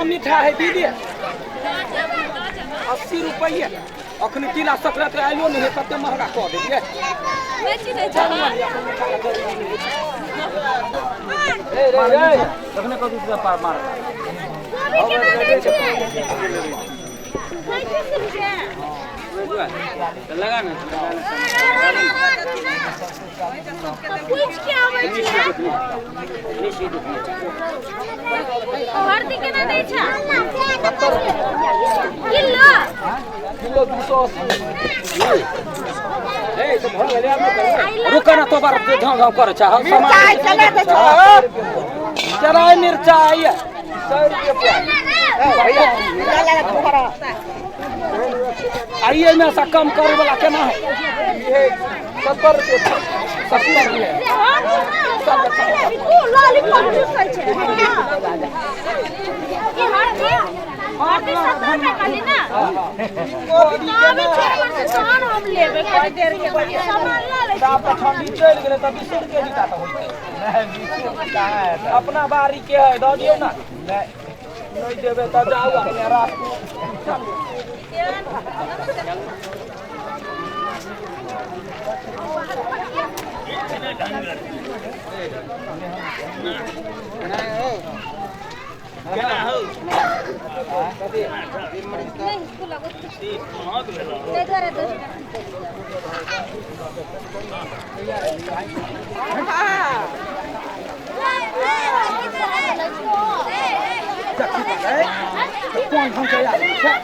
केना मीठा है दीदी? 80 रुपैआ। अखनी तिला संक्रांति आइलो नहीं है, कते महंगा कऽ देलियै। तखने कऽ दूसरा पार मार। लगा ना। पूछ के आबै छियै। हरदी केना दै छै? किलो? किलो 280। रुक ना, तो बार झाँव झाँव करे छै। हम सामान चलाय मिरचाई 100 रुपये। आइए में से कम करे वाला केना है? 70 रुपये, 70 रुपये। लॉलीपॉप चूसै छै। ई हरदी, हरदी 70 रुपए कहली ना? आबै छै हमर से, तहन हम लेबै कनी देर के बाद। सामान लऽ लै छी। आब तऽ ठंडी चलि गेलै तऽ 20 रुपये जीता तऽ होइतै। अपना बाड़ी के है, दऽ दियौ ना। नहि देबै तऽ जाउ अपने राखू। केना हौ? नहि, स्कूल लगो। ताहि दुआरे 10। कोन ढंग के आदमी छै?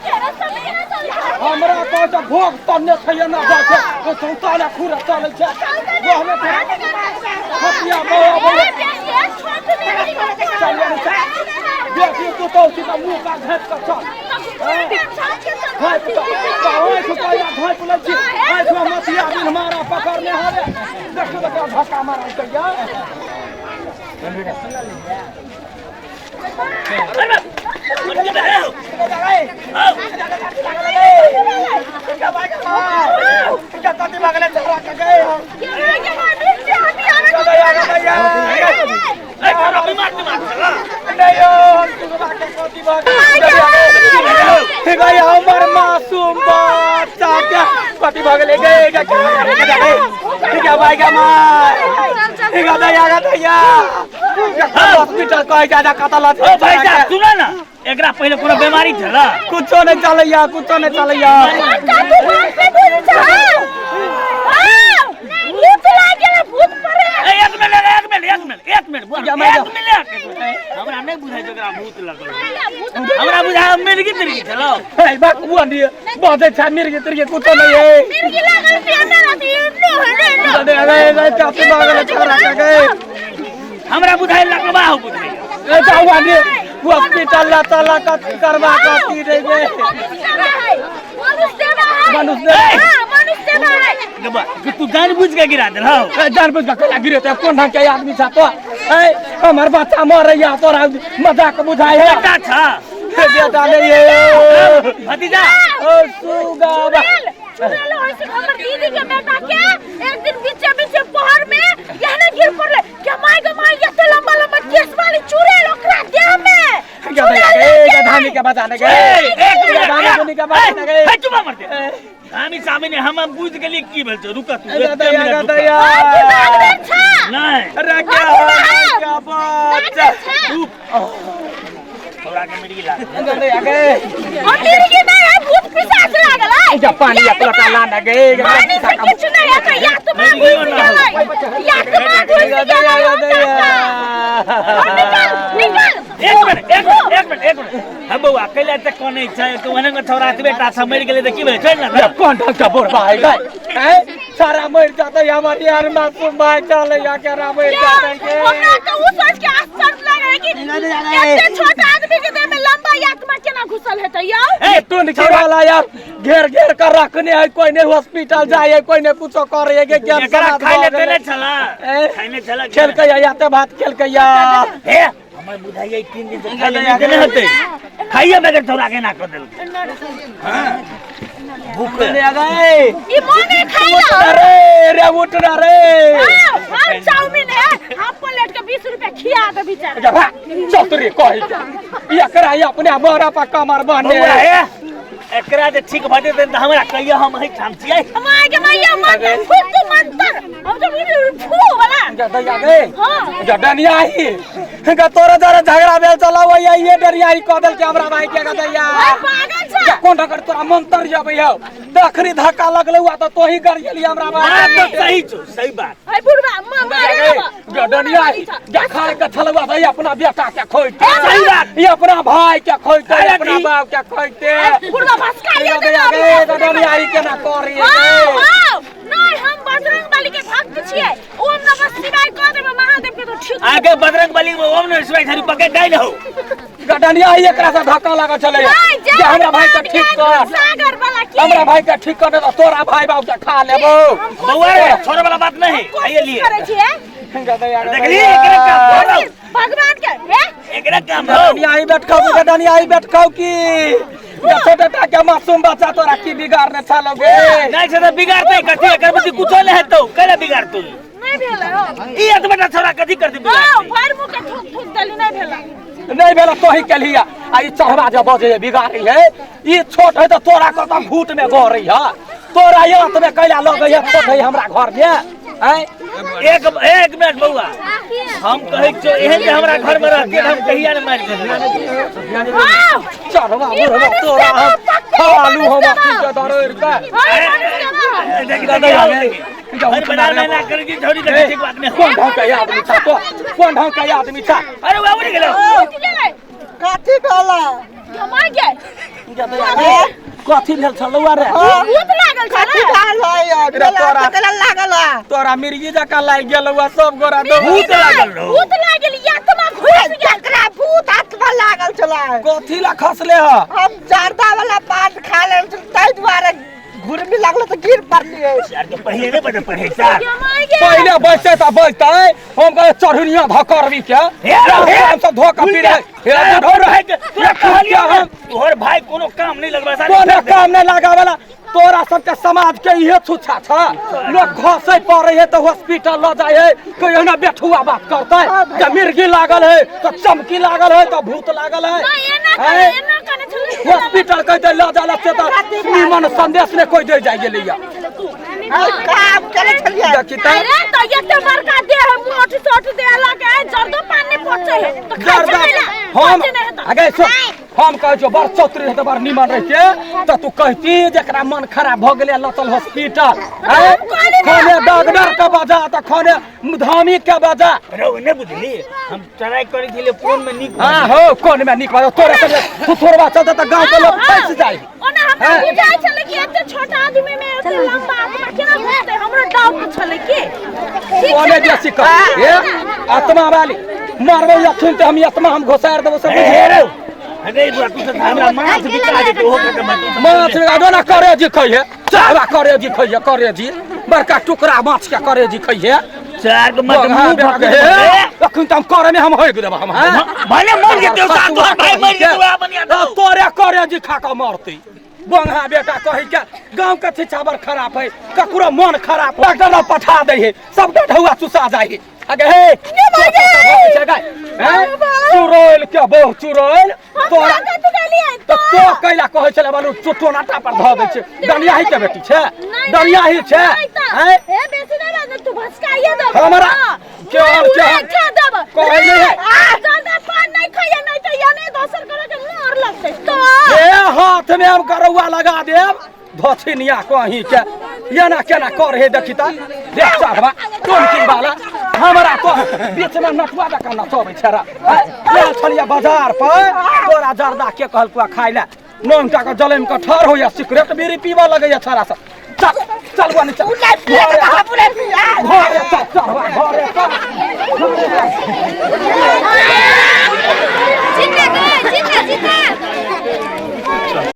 हमरा कहै छै भोग तन्ने छै ना जाइ छै, सौताले खुरे चलै छै। हमे हतिया बौआ बौआ चल छै। बेटी पुतहु छी तऽ मुँह का झाँपि कऽ चल। झाँपि कऽ आँखि पहिला झाँपि लै छी, आँखिमे मतिया बिन मारा पकड़ने हवे। देखियौ तऽ केना धक्का मारलकै यै। हमर मासूम बच्चा के कथी भऽ गेलै गे? ठीक है भाई, ठीक है दैया, दैया हॉस्पिटल कहै जा कतऽ लऽ। ओ भाई साहब, सुनो ना, एकरा पहिले कोनो बीमारी छला? कुछो नहीं चलैया, कुछो नहीं चलैया। ए, एक मिनट, एक मिनट, एक मिनट, एक मिनट बुआ, एक मिनट। हमरा नहीं बुझाइ छै एकरा भूत लगल। हमरा बुझाइ मिर्गी तिर्गी छलो। हे बात बुआ नी बाजै छै मिर्गी तिर्गी कुछो नहीं है। अरे अरे चाची बागल छोरा के गए। हमरा बुझाइ लगवा हो बुझाइ। ए जाऊ नी हॉस्पिटल ला चला कथी करवा कथी रे गे। मनुष्य गबा तू जान बुझ के गिरा देल हौ? ए जान बुझ के कैला गिरे? त कोन ढंग के आदमी छ तो? ए हमर बच्चा मरैया, तोरा मजाक बुझाइ है? बेटा छ? बेटा नहीं है। भतीजा? ओ सुगा। हमर दीदी के बेटा के एक दिन बीचे बीचे पहर में यहने गिर पड़ले के माय गे माय, एते लंबा लंबा केस वाली चुड़ैल ओकरा देह में। क्या भैया धामी के बचाने गए? एक मिनट, धामी मुनि के बचाने गए। हे, चुप मर दे। धामी सामने हम बुझ गेलिए की भेल छै। रुक तू एक दैया मिनट रुक। दैया। नहीं। अरे क्या क्या बच्चा रुक, थोड़ा के मिर्गी लाग। दैया गए। हम मिर्गी नहीं है, भूत पिशाच लागल है। जा पानी या पलटा लाना गए। पानी से किछु नहीं है, तो आत्मा घुस गेलै, आत्मा घुस गेलै। निकल निकल। एक मिनट, एक मिनट, एक मिनट, एक मिनट। हम बौआ कैला तक कोने छै? तू ओहने के छौड़ा बेटा छ, मरि गेलै तऽ की भेलै? छोड़ ना। कोन ढंग के बोरबा है गए? हैं सारा मर जाता है हमारे यार, मासूम भाई चले या के मर जाता है के। हमरा तऽ उ सोच के आश्चर्य लगे है कि एते छोट आदमी के देह में लंबा आत्मा केना घुसल हेतै यौ। ए टुन के वाला यार घेर घेर कर रखने है, कोई नहीं हॉस्पिटल जाए है, कोई नहीं कुछो करे है के ज्ञान एकरा समाज खाइ ले भऽ गेलै। देने छला? ए, खाइने छला? खेल के या भात खेल के या। हे, हमर बुझाइए 3 दिन से खाइ ले नहि देने हेतै। खाइए बगैर छौड़ा के एना कऽ देलकै। हां, भूख ले गए। ई मोने खाइ ला। अरे रे उठ ना रे। हाँ, चाउमीन है, हाफ प्लेट के 20 रुपया खिया दे बिचारा। जा भा चौतरी कहि के एकरा ही अपने मरा पा कमर बने। बौआ हे, एकरा जे ठीक भऽ जेतै तऽ हमरा कहियो, हम एहिठाम छियै। माय के मैया, मंत्र फूक तू मंत्र, हम तो फू वाला। जा दैया गे। हाँ। जा डनियाही गा, तोरा जरा झगड़ा भेल चला वही ये डनियाही कह देल के हमरा भाई के गा दैया। ओए पागल छ। जा कोन ढकर तोरा मंत्र जबै हौ, तखनी धक्का लगलै हुआ तऽ तोही गरियली हमरा भाई। बात तऽ सही छौ, सही बात। है बुढ़वा मारे। गा डनियाही जा, खाए के छलुआ भाई अपना बेटा के खोइते। सही बात। ई अपना भाई के खोइते। अरे अपना की? बाप के खोइते। बुढ़वा भसका गे ये। गे डनियाही केना करी? हाँ हाँ, नहीं, हम बजरंग बली के भक्त छियै, ओम नमः शिवाय कह देबै महादेव के तो ठीक। आगे बजरंग बली में ओम नमः शिवाय थारी पकड़ गई हो। गडनिया एकरा से धक्का लागल छलै नहीं, जे हमरा भाई के ठीक कर। सागर वाला की हमरा भाई के ठीक कर दे तऽ तोरा भाई बाबू के खा लेबो। बौआ रे, छोड़े वाला बात नहीं आइए कोशिश लिए। करै छियै। देखली एकरे काम हो। भगवान के हे। एकरे काम हो। डनियाही बैठकाउ की, डनियाही बैठकाउ की, छोटे टा के मासूम बच्चा तोरा की बिगाड़ने छलौ गे? नहीं छै तऽ बिगाड़तै कथी? एकर बुद्धि कुछो नहि हेतौ, कैला बिगाड़तौ? नहीं भेलै हो। ई एतबेटा छोड़ा कथी करतै? हाँ, बिगाड़तै। भरि मुँह के थूक थूक देली, नहीं भेलै। नहीं भेल तोही केलिया आ ई चढ़वा जे बजे है बिगाड़ी है। ई छोट है तऽ तोरा कतऽ घूट में गड़ै है, तोरा यात में कैला लगै है? छोट है हमरा घर में आँय? एक एक मिनट बौआ, हम कहै छियौ एहन जे हमरा घर में रहतियै तऽ हम कहिया ने मारि देतियै। हाँ। चढ़वा ई बुढ़वा मनुष्य तोरा हम बा, पक्का ई खालू हम मनुष्य अखनी बा। के दरोड़ के। हाँ, ई मनुष्य बा। देखी देखी, हर बना महीना करै छी झौरी, देखै छी बात नहि। कोन ढंग के आदमी छा तो, कोन ढंग के आदमी छा? अरे बाबू ने गेलौ। उठि गेलै। कथी भेलै? कमा गे। कथी भेल छलौ रे? भूत लागल कथी छलै। भेलै? रे तोरा- केला लागल है? तोरा मिर्गी जकाँ लागि गेलौ आ सब गोरा दो। भूत लागल रहौ। भूत लागल, आत्मा घुसि गेल। जकरा भूत आत्मा लागल छलै। कथी ला खसले ह? हम जर्दा वाला पान खा लेल छल, ताहि दुआरे घुरमी लागल तऽ गिर पड़लियै। यार के पहिले नहि पता पढ़े सर। कमा गे। पहिले बैसते तऽ बैसते हम कहे चढ़निया धकरबी के हे रौ, हे। हम सब धोखा पी रहे हे बुढ़ौ रहे के। तोरा कहलियौ हम, तोहर भाई कोनो काम नहीं लगबै साले। कोनो काम नहीं लगावेला। तोरा सबके समाज के इहे छुच्छा छ, लोग घसे पड़े है तऽ हॉस्पिटल ल जाय है, कोई एना बेठुआ बात करतै जे मिर्गी लागल है तऽ चमकी लागल है तऽ भूत लागल है। नहीं, एना कने हैं? एना कने छलै। हॉस्पिटल कहते ल जाला से तऽ निमन संदेश ने कोई दे जाय गेलैया। हम काम करै छलियै। देखी तऽ। अरे तो एते बड़का देह है, मोट सोट देह लगे है, जर्दो पान नहीं पचे है तो खाइ जर्दा छलै ला, हम पचे नहीं हेतौ। अगे सुन, हम कहै छियौ बड़ चौतरी रहतै, बड़ निमन रहिते तऽ तू कहती जेकरा मन खराब भऽ गेलै लतल हॉस्पिटल आँय? हम कहली ना। खने डॉक्टर के बजा तऽ खने धामी के बजा। रौ नहि बुझली, हम ट्राई करै छलियै कोन में नीक। हाँ हो, कोन में नीक बात तोरा के तू थोड़बा चलते तऽ गाँव के लोग फँसि जाइ। ओना हमरा हैं? बुझाइ छलै कि एते छोट आदमी में एते लंबा आत्मा केना घुसतै, हमरो डाउट छलै कि ठीक कोने छै ना? बेसी कर हे आत्मा वाली मारबौ अखन तऽ हम आत्मा हम घोसारि देबौ सब। हे रौ, अरे बुआ, तू तऽ हमरा माछ बिका जेतौ, ओहो के मत। माछ ना करेजी खइहे, चाहबा करेजी खइहे, करेजी बड़का टुकड़ा माछ के करेजी खइहे। चार के मत मुंह भक। अखन तऽ हम करे में हम होइक देब हम। हैं भने मर जेतौ साथ, तोहर भाई मर जेतौ आ बनिया दौ। तोरे करेजी खा कऽ मरतै बंगा बेटा। कही के गाँव के शिक्षा बड़ खराब है, ककरो मन खराब डॉक्टर लग पठा दै है, सबटा ढौआ चुसा जाइ है। अगे हे हैं? चुड़ैल के बहु चुड़ैल हम तोरा कथी कहलियै? तऽ तो कैला कहै छलै बालू टोनाटा पर धऽ दै छै? डनियाही के बेटी छै, डनियाही छै। नहीं तऽ, हैं? हे बेसी नहीं बात, तू भसकाइए देब। हमरा हाँ, केहन मुँह केहन उड़े खा देब। कहै नहीं है। आ, ज्यादा पान नहीं खाइए, नहीं तऽ या नहीं दोसर करे के मोर लगतै तो। ए हाथ में हम करौआ लगा देब धोछिनिया कहीं के। एना केना कर हे देखी तऽ देख चढ़वा कोन की वाला हमरा तो बीच में नटुआ जकाँ नचबै छै रे। हैं? गेल छलियै बाजार पर, तोरा जर्दा के कहलकुआ खाय ले, नोन टा के जलैम के ठाढ़ होइया, सिगरेट बीड़ी पीबऽ लगैया छड़ा सब। चल चल बुआ नीचा घरे घरे चल, चढ़वा घरे चल। जीते गए, जीते जीते।